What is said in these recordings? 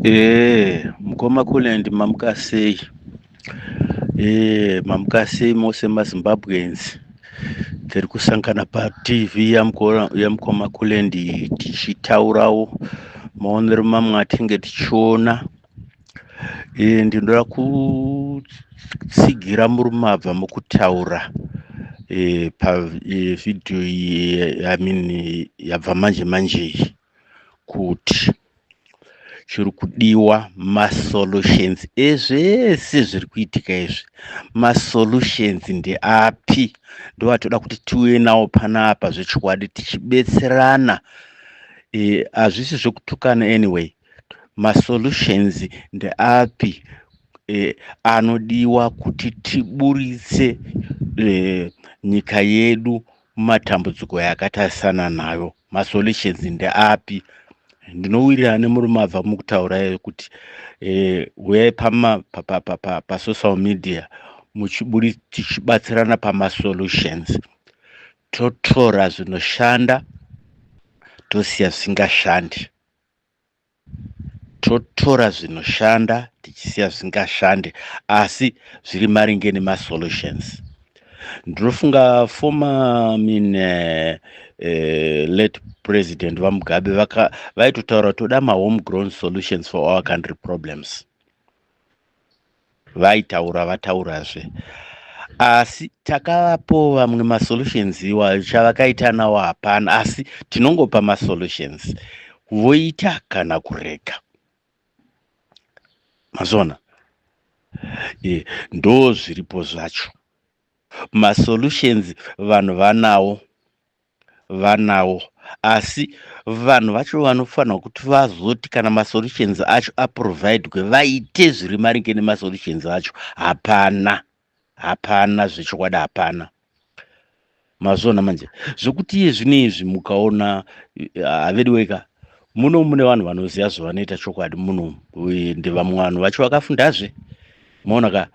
Mukoma Kulliant, mamuka sei? Mamuka sei mose maZimbabweans? Tiri kusangana paTV yamukoma Kulliant tichitaurawo maonero mamwe atinge tichiona. Ndinoda kutsigira murume abva mukutaura pavhidhiyo iyi, I mean, yabva manje manje iyi, kuti chiri kudiwa masolutions ezvese zviri kuitika izvi. Masolutions ndeapi? Ndoatoda kuti tiuye nawo panapa zvechokwadi, tichibetserana. Hazvisi zvekutukana. Anyway, masolutions ndeapi anodiwa kuti tiburitse nyika yedu mumatambudziko yakatarisana nayo? Masolutions ndeapi? Ndinowirirana nemurume abva mukutaura kuti uyai pasocial media tichibatsirana pamasolutions. Totora zvinoshanda, tosiya zvisingashandi. Totora zvinoshanda, tichisiya zvisingashandi, asi zviri maringe nemasolutions. Ndinofunga former mean late President VaMugabe vaitotaura, "Toda mahome grown solutions for our country problems." Vaitaura, vataurazve, asi takavapo vamwe masolutions iwayo, chavakaita nawo hapana. Asi tinongopa masolutions, voita kana kurega. Mazona? Ndo zviripo zvacho. Masolutions vanhu vanawo, vanawo, asi vanhu vacho vanofanirwa kuti vazoti kana masolutions acho aprovidwe, vaite zviri maringe nemasolutions acho. Hapana, hapana, zvechokwadi hapana. Mazviona manje zvokuti iye zvino izvi mukaona havediweka muno, mune vanhu vanoziva zvavanoita chokwadi muno, ende vamwe vanhu vacho vakafundazve, maona ka.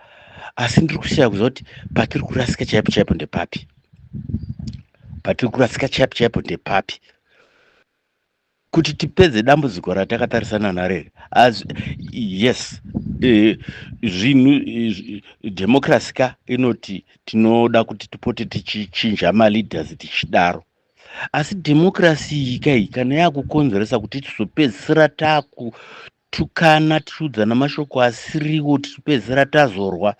Asi ndiri kushaya kuziva kuti patiri kurasika chaipo chaipo ndepapi. Patiri kurasika chaipo chaipo ndepapi kuti tipedze dambudziko ratakatarisana naro iri? Yes, zvinhu democracy ka inoti tinoda kuti tipote tichichinja maleaders, tichidaro. Asi democracy iyi kai, kana yakukonzeresa kuti tizopedzisira takutukana, tichiudzana mashoko asiriwo, tichipedzisira tazorwa,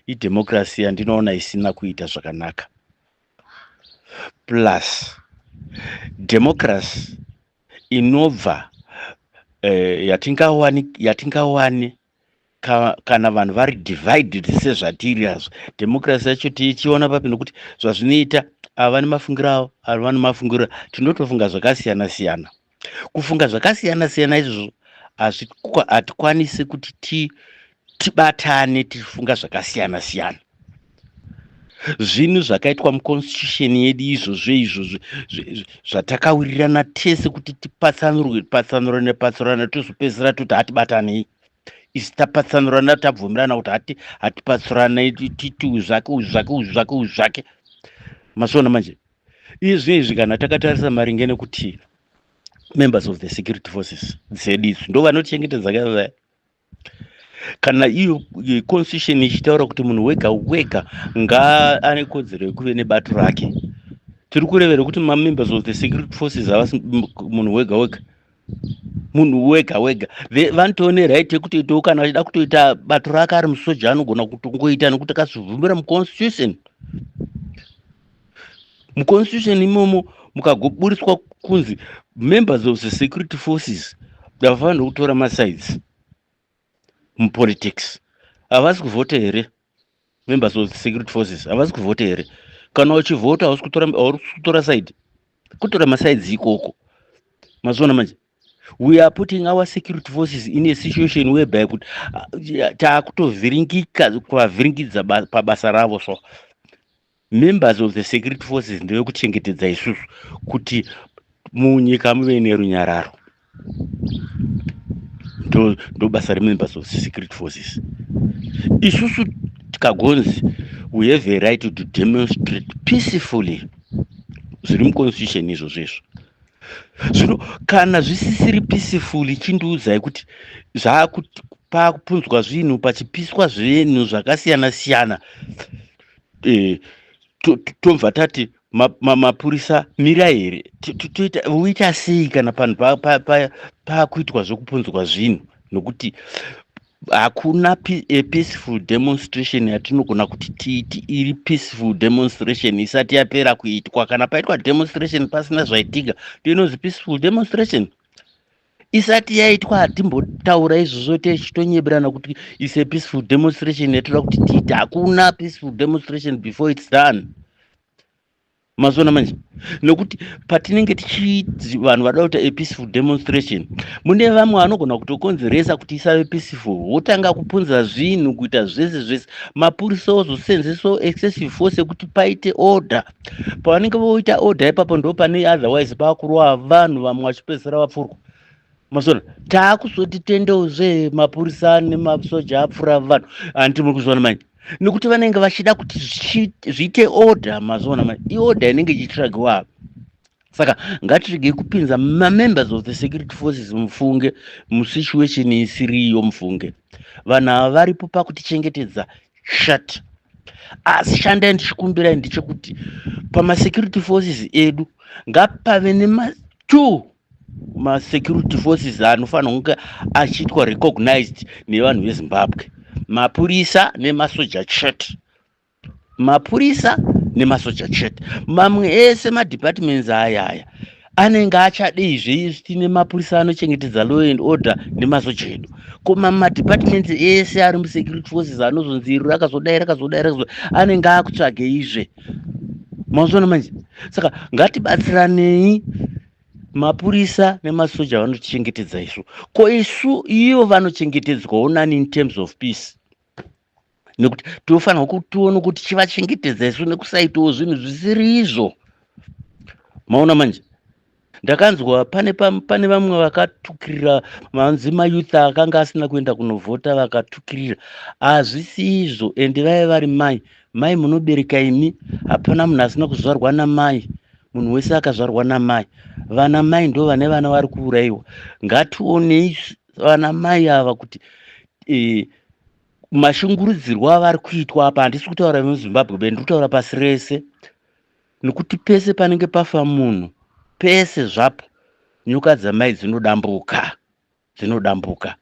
idemocracy yandinoona isina kuita zvakanaka. Plus democracy inobva yatingawani kana vanhu vari divided sezvatiri azvo, democracy yacho tichiona papi? Nokuti zvazvinoita, ava nemafungiro avo, ava nemafungiro, tinotofunga zvakasiyana siyana. Kufunga zvakasiyana siyana izvozvo, hatikwanisi kuti tibatane tichifunga zvakasiyana siyana. Zvinhu zvakaitwa muconstitution yedu izvozvo, izvozvo zvatakawirirana tese kuti tipatsanurwe, patsanurane, patsanurane, tozopedzisira toti hatibatanei. Isi tapatsanurana, tabvumirana kuti hatipatsuranei, titi uyu zvake, uyu zvake, uyu zvake, uyu zvake. Mazviona manje? Izvi izvi, kana takatarisa maringe nekuti members of the security forces dzedu idzi ndo vanotichengetedza kavaya, kana iyo constitution ichitaura kuti munhu wega wega ngaane kodzero yekuve nebato rake, tiri kurevera kuti mamembers of the security forces havasi munhu wega wega? Munhu wega wega vanotone right yekutoitawo, kana achida kutoita bato rake ari musoja, anogona kutongoita, nekuti akazvibvumira muconstitution. Muconstitution imomo mukagoburitswa kunzi members of the security forces havafaniri kutora masides mupolitics, havasi kuvhota here? Members of the security forces havasi kuvhota here? Kana uchivhota, hausi kutora side, kutora masides ikoko. Mazviona manje? We are putting our security forces in a situation whereby kuti taakutovhiringika, kuvavhiringidza pabasa ravo. So members of the security forces ndevekuchengetedza isusu kuti munyika muve nerunyararo. Ndo basa remembers of the security forces. Isusu tikagonzi we have a right to demonstrate peacefully, zviri muconstitution izvozvo izvo. Zvino kana zvisisiri peaceful, chindiudzai kuti zvakupakupunzwa zvinhu, pachipiswa zvinhu zvakasiyana siyana, tobva tati mapurisa mira here? Voita sei kana panhu paakuitwa zvekupunzwa zvinhu? Nokuti hakuna peaceful demonstration yatinogona kuti tiiti iri peaceful demonstration isati yapera kuitwa. Kana paitwa demonstration pasina zvaitika, ndinonzi peaceful demonstration isati yaitwa. Hatimbotaura izvozvo tichitonyeberana kuti is a peaceful demonstration yatoda kuti tiite. Hakuna peaceful demonstration before it's done. Mazoona manje, nokuti patinenge tichiti vanhu vada kuita a peaceful demonstration, mune vamwe vanogona kutokonzeresa kuti isave peaceful, wotanga kupunza zvinhu, kuita zvese zvese. Mapurisa ozosenzesawo excessive force yekuti paite order. Pavanenge voita order ipapo, ndo pane otherwise pakurova vanhu, vamwe vachipedzisira vapfurwa. Mazoona, taakuzoti tendeuzve mapurisa nemasoja apfura vanhu. Handiti muri kuzviona manje? Nekuti vanenge vachida kuti zviite order. Mazoona manje, iorder inenge ichitsvagiwa apa. Saka ngatiregei kupinza mamembers of the security forces, mufunge, musituation isiriyo. Mufunge, vanhu ava varipo pakutichengetedza chete. Asi shandai, ndichikumbirai ndechekuti pamasecurity forces edu ngapave nema2 masecurity forces anofanira kunge achiitwa recognized nevanhu veZimbabwe: mapurisa nemasoja chete, mapurisa nemasoja chete. Mamwe ese madepartments aya anenge achadeizve? Izvi tine mapurisa anochengetedza law and order nemasoja edu. Ko madepartments ese ari musecurity forces anozonzi iri rakazodai, rakazodai, rakazodai, anenge akutsvageizve? Mazoona manje. Saka ngatibatsiranei. Mapurisa nemasoja vanotichengetedza isu. Ko isu, ivo vanochengetedzwawo nani in terms of peace? Nekuti tofanirwa kutiona kuti chivachengetedza isu nekusaitawo zvinhu zvisiri izvo. Maona manje, ndakanzwa pane vamwe vakatukirira manzi mayouth akanga asina kuenda kunovhota, vakatukirira. Hazvisi izvo. Ende vaive vari mai. Mai munobereka imi. Hapana munhu asina kuzvarwa namai, munhu wese akazvarwa namai. Vana mai ndo vane vana vari kuurayiwa. Ngationei vana mai ava kuti mashungurudzirwo avari kuitwa apa. Handisi kutaura muZimbabwe be, ndiri kutaura pasi rese, nekuti pese panenge pafa munhu, pese zvapo, nyoka dzamai dzinodambuka, dzinodambuka.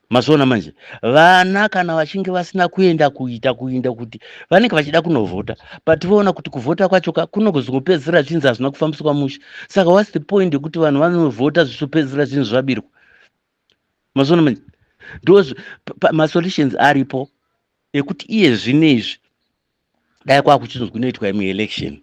Mazoona manje, vana kana vachinge vasina kuenda kuita kuinda kuti vanenge vachida kunovhota, but voona kuti kuvhota kwacho kunogozongopedzisira zvinzi hazvina kufambiswa mushe. Saka what's the point yekuti vanhu vanovhota zvichopedzisira zvinhu zvabirwa? Mazoona manje, ndo masolutions aripo ekuti iye zvinezvi dai kwakuchinzi kunoitwa imwe election.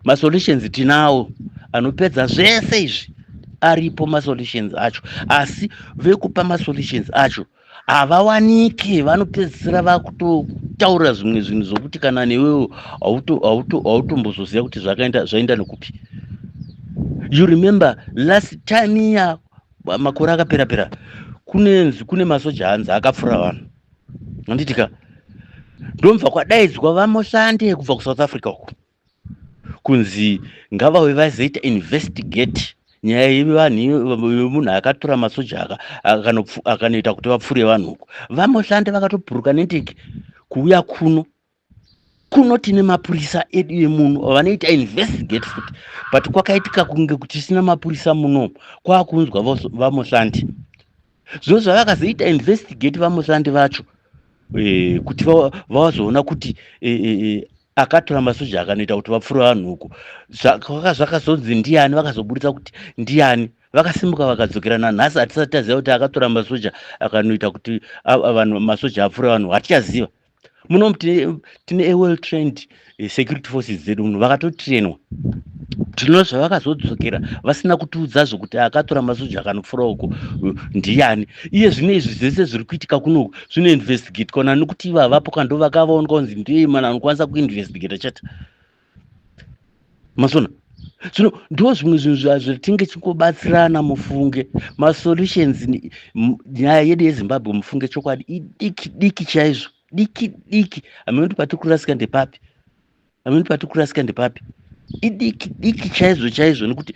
Masolutions tinawo anopedza zvese izvi, aripo masolutions acho. Asi vekupa masolutions acho havawaniki, vanopedzisira vakutotaura zvimwe zvinhu zvokuti kana newewo hautombozoziva kuti zvakaenda, zvaenda nekupi. You remember last time iya, makore akapera pera, kunenzi kune masoja hanzi akapfura vanhu, handitika? Ndomubva kwadaidzwa vaMohlante kubva kuSouth Africa uku, kunzi ngavauye vazoita investigate nyaya yevanhu, yemunhu akatora masoja akanoita kuti vapfure vanhu uku. VaMohlante vakatobhuruka nendege kuuya kuno. Kuno tine mapurisa edu emuno vanoita investigate futi, but kwakaitika kunge kuti tisina mapurisa munomu, kwakunzwa vaMohlante. Zvino zvavakazoita investigate vaMohlante vacho, kuti vazoona kuti akatora masoja akanoita kuti vapfure vanhu uku, zvakazonzi ndiani? Vakazoburitsa kuti ndiani, vakasimuka vakadzokera. Nanhasi hatisati taziva kuti akatora masoja akanoita kuti vanhu, masoja apfure vanhu, hatichaziva. Munomu tine a well trained security forces dzedu muno, vakatotrainwa. Tino zvavakazodzokera vasina kutiudza zvokuti akatora masoja akanopfura uko ndiani. Iye zvino izvi zvese zviri kuitika kunoku zvinoinvestigatwa nani? Kuti ivo havapo kando vakavaonwa kunzi ndiye mana anokwanisa kuinvestigata chete. Masona, zvino ndo zvimwe zvinhu zvatinge chingobatsirana. Mufunge, masolutions, nyaya yedu yeZimbabwe, mufunge, chokwadi idiki diki chaizvo, diki diki. Hamene kuti patiri kurasika ndepapi, hamene kuti patiri kurasika ndepapi. Idiki diki chaizvo chaizvo, nekuti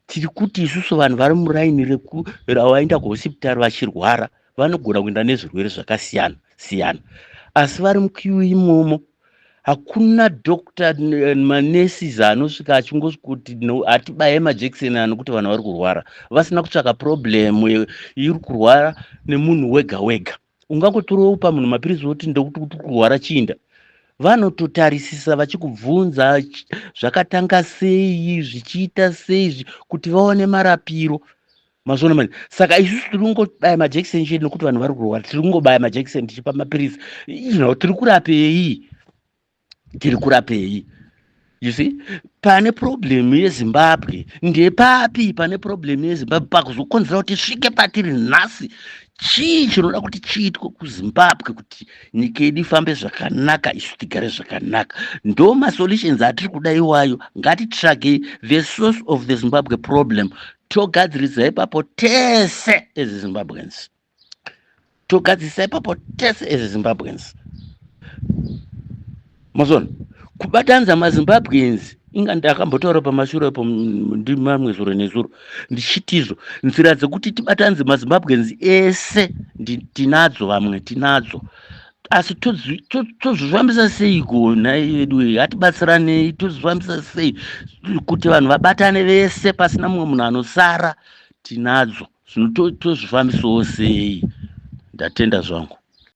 Tiri kuti isusu vanhu vari muraini revaenda kuhosipitari vachirwara vanogona kuenda nezvirwere zvakasiyana siyana, asi vari muqueue imomo hakuna doctor, manurses anosvika achingosvikuti hatibaye majekiseni ano kuti vanhu vari kurwara, vasina kutsvaka problem iri kurwara nemunhu wega wega. Ungangotorewo pamunhu mapirisi woti ndokuti kuti kurwara chiinda. Vanototarisisa vachikubvunza zvakatanga sei, zvichiita sei, kuti vaone marapiro. Mazviona manje? Saka isusu tiri kungobaya majekiseni chete nekuti vanhu vari kurwara. Tiri kungobaya majekiseni tichipa mapirisi. Tiri kurapei? Tiri kurapei? You see, pane problem yeZimbabwe ndepapi? Pane problem yeZimbabwe pakuzokonzera kuti tisvike patiri nhasi, chii chinoda kuti chiitwe kuZimbabwe kuti nyika yedu ifambe zvakanaka, isu tigare zvakanaka? Ndo masolutions atiri kuda iwayo. Ngatitsvagei the source of the Zimbabwe problem, togadzirisa ipapo tese as Zimbabweans, togadzirisa ipapo tese as Zimbabweans. Mazona kubatanidza maZimbabweans, inga ndakambotaura pamashure apo ndimamwe zuro nezuro ndichitizvo nzira dzekuti tibatanidze maZimbabweans ese tinadzo, vamwe tinadzo, asi tozvifambisa seiko nhai vedu? Hatibatsiranei, tozvifambisa sei kuti vanhu vabatane vese pasina mumwe munhu anosara? Tinadzo zvino, tozvifambisawo sei? Ndatenda zvangu.